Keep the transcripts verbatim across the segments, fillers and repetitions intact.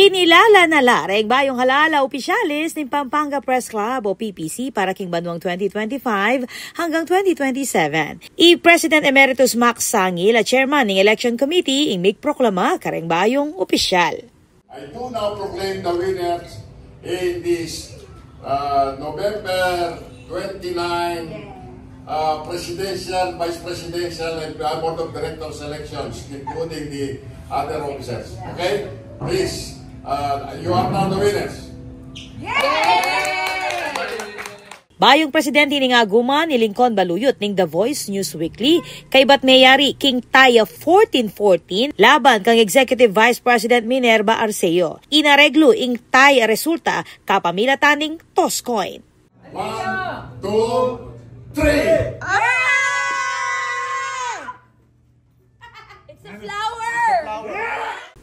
Kinilala na la reng bayung halal a opisyales ning Pampanga Press Club o P P C para king banuang twenty twenty-five hanggang twenty twenty-seven. I President Emeritus Max Sangil a chairman ning Election Committee ing migproklama kareng bayung opisyal. I do now proclaim the winners in this uh, November twenty-nine uh, presidential, vice presidential, and uh, board of directors elections, including the other officers. Okay? Please, uh, you are now the winners. Bayung presidente ning aguman, i Lincoln Baluyot ning The Voice News Weekly, kaybat meyari king tie a fourteen fourteen laban kang Executive Vice President Minerva Arceo. Inareglu ing tie a resulta kapamilatan ning toss coin. One, two, three. It's a flower!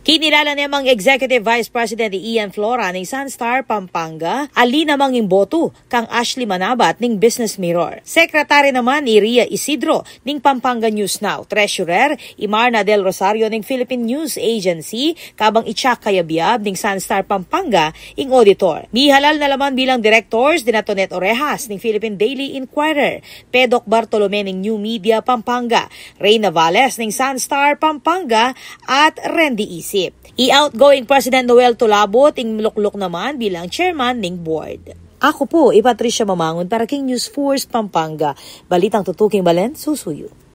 Kinilala ne mang Executive Vice President i Ian Flora ning Sunstar Pampanga, ali namang ing boto kang Ashley Manabat ning Business Mirror. Secretary naman i Ria Isidro ning Pampanga News Now, Treasurer i Marna Del Rosario ning Philippine News Agency, kabang i Chuck Cayabyab ning Sunstar Pampanga ing auditor. Mihalal na la man bilang directors dina Tonet Orejas ning Philippine Daily Inquirer, Pedok Bartolome ning New Media Pampanga, Rey Navales ning Sunstar Pampanga, at Randy Isip. I outgoing President Noel Tulabot ing lukluk naman bilang chairman ning board. Aku pu i Patricia Mamangun para king News Force Pampanga. Balitang tutuking balen, susuyu.